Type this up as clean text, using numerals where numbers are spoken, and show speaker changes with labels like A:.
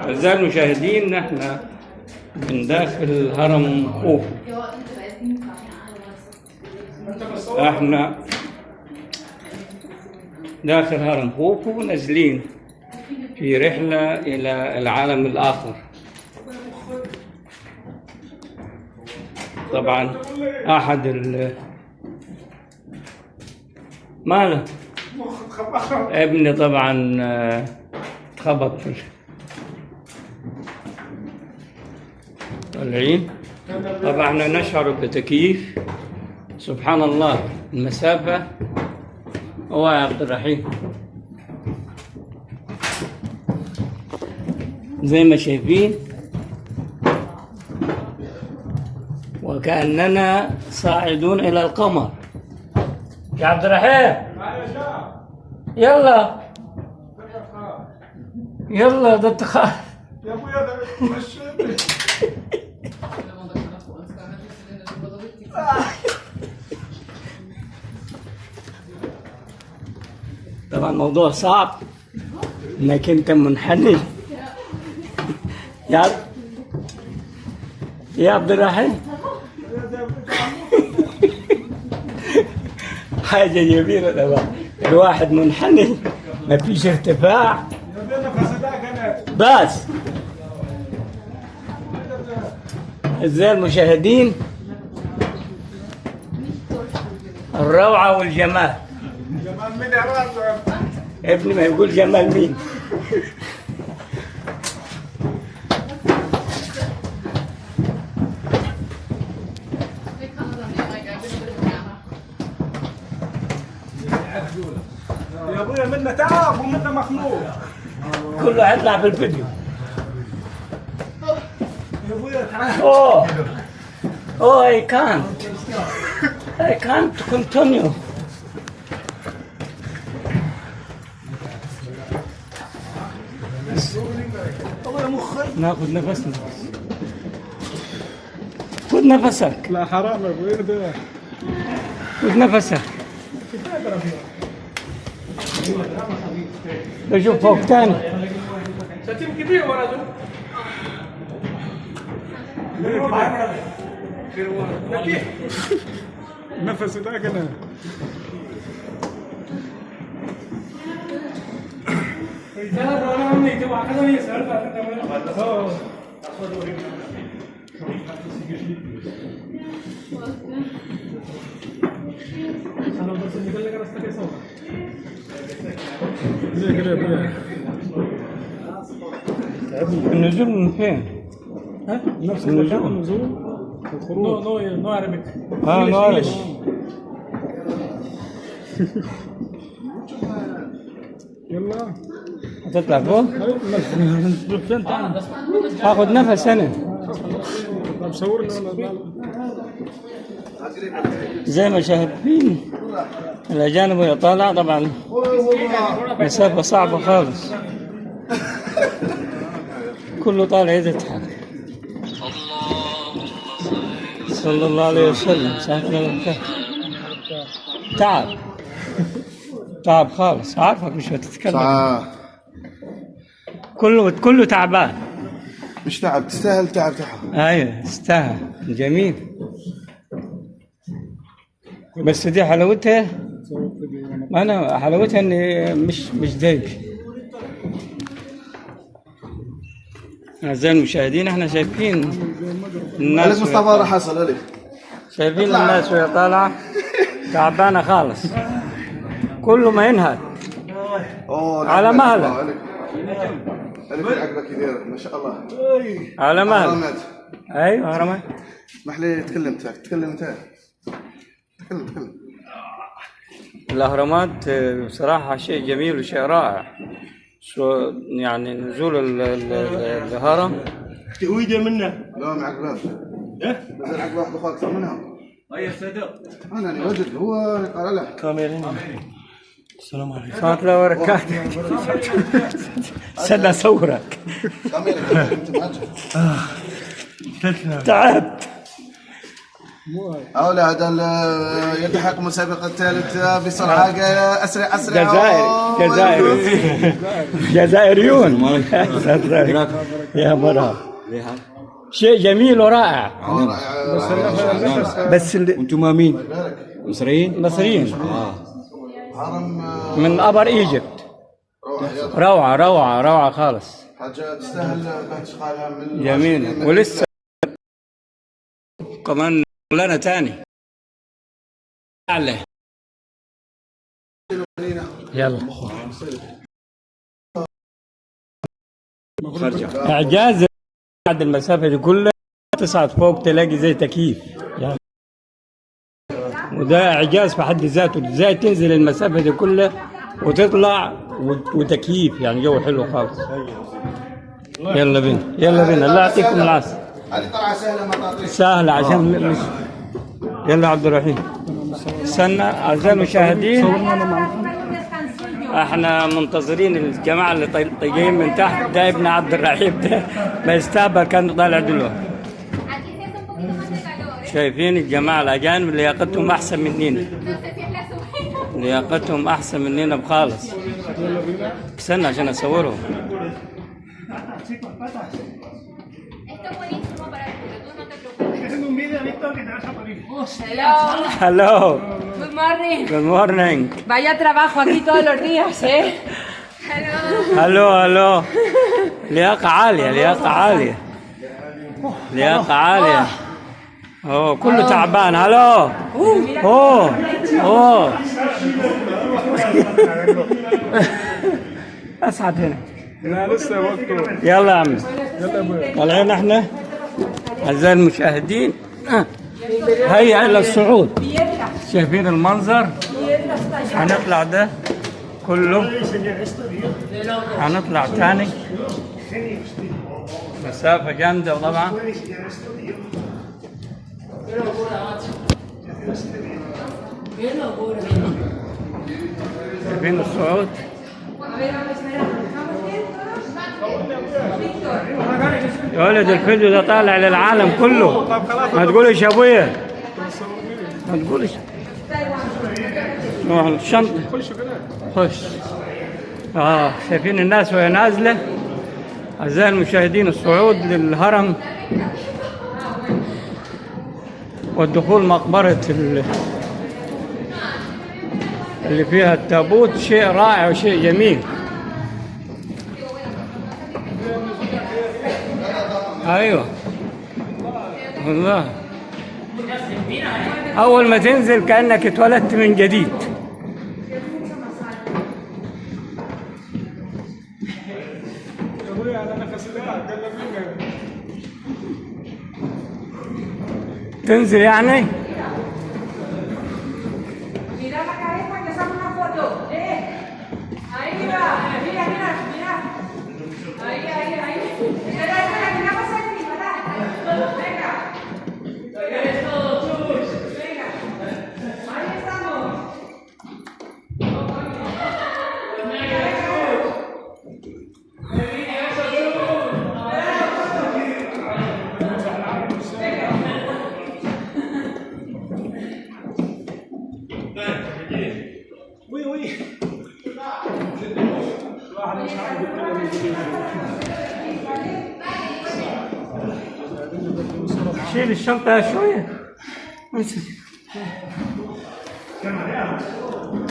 A: أعزائي المشاهدين، نحن من داخل هرم خوفو. احنا داخل هرم خوفو نازلين في رحلة إلى العالم الآخر. طبعا أحد ال ماله ابني طبعا اتخبط في طالعين. طبعا احنا نشعر بتكييف، سبحان الله. المسافة هو يا عبد الرحيم زي ما شايفين، وكأننا صاعدون إلى القمر. يا عبد الرحيم يلا يلا، ده تخاف
B: يا ابويا ده مشيتني.
A: طبعا الموضوع صعب انك انت منحني. يا عبد الرحيم حاجة جميلة طبعا، الواحد منحني ما فيش ارتفاع بس. أعزائي المشاهدين، الروعة والجمال.
B: جمال مين يا راجل؟
A: ابني ما يقول جمال مين.
B: يا ابويا منا تعب ومنا مخنوق،
A: كله هيطلع في الفيديو.
B: يا ابويا تعال.
A: اوه اوه، I can't continue. ناخذ نفسنا. خذ نفسك.
B: لا حرام يا ابويا ده.
A: خذ نفسك. بشوف فوق تاني.
B: نفسي ده كده.
A: النزول من فين؟
B: ها؟ نفس
A: النزول.
B: النزول والخروج.
C: No, no, no Arabic.
A: No Arabic.
B: يلا
A: هتطلع فوق؟ هاخد نفس انا.
B: طب صورنا ولا
A: زي ما شايفين الاجانب وهي طالعه، طبعا مسافه صعبه خالص، كله طالع يضحك. صلى الله عليه وسلم. تعب تعب خالص، عارفك مش هتتكلم. كله تعبان.
D: مش تعب، تستاهل تعب تاعها.
A: ايوه تستاهل. جميل، بس دي حلاوتها. ما انا حلاوتها اني مش ضيق. اعزائي المشاهدين، احنا شايفين الناس.
D: مصطفى راح حصل عليك.
A: شايفين الناس وهي طالعه تعبانه خالص، كله ما ينهد. على مهلك.
D: عليك كبير ما شاء الله.
A: على مهلك. ايوه هرمات.
D: اسمح لي تكلم تكلم انت. تكلم.
A: الاهرامات بصراحه شيء جميل وشيء رائع. شو يعني نزول الهرم
C: تهويجه منه.
D: لا معك باب. ايه؟ مازال عقبه واحده اخرى اكثر منها.
C: هيا صدق.
D: انا اللي وجد هو قال له.
C: كاميرين. السلام عليكم.
A: ورحمة الله وبركاته. استنى اصورك. تعبت.
D: لا هذا يلتحق مسابقة الثالث بسرعة، أسرع أسرع.
A: جزائر جزائريون. يا مرحبا، شيء جميل ورائع. بس
E: انتم مين؟ مصريين؟
A: مصريين من Upper Egypt. روعة روعة روعة خالص،
D: حاجة تستاهل تشغلها من
A: جميل. ولسه كمان لنا تاني أعلى. يلا إعجاز بعد المسافة دي كلها تصعد فوق تلاقي زي تكييف يعني، وده إعجاز في حد ذاته، ازاي تنزل المسافة دي كلها وتطلع وتكييف، يعني جو حلو خالص. يلا بينا يلا بينا، الله يعطيكم العافية.
D: هذه طلعة سهلة ما تعطيك
A: سهلة عشان مش. يلا عبد الرحيم استنى. أعزائي المشاهدين احنا منتظرين الجماعة اللي طايقين من تحت. ده ابن عبد الرحيم ده ما يستقبل، كان طالع دلوقتي. شايفين الجماعة الأجانب لياقتهم أحسن مننا، لياقتهم أحسن مننا بخالص. استنى عشان أصورهم.
F: Hello.
A: Good morning. Good morning.
F: Vaya trabajo aquí todos los días, ¿eh?
A: Hello. Hello, hello. لياقة عالية، لياقة عالية، لياقة عالية. أوه كله تعبان. هلو. أوه أوه. أسعد هنا.
B: لا لسه وقته.
A: يلا يا عم. طالعين احنا أعزائي المشاهدين. هيا إلى الصعود. شايفين المنظر؟ هنطلع ده كله، هنطلع تاني مسافة جامدة طبعا. شايفين الصعود؟ يا ولد الفيديو ده طالع للعالم كله، ما تقولش يا ابويا، ما تقولش. نروح الشنطة. خش. شايفين الناس وهي نازلة. أعزائي المشاهدين الصعود للهرم والدخول مقبرة اللي فيها التابوت شيء رائع وشيء جميل. ايوه والله اول ما تنزل كانك اتولدت من جديد. تنزل يعني؟ شيل الشنطة شوية.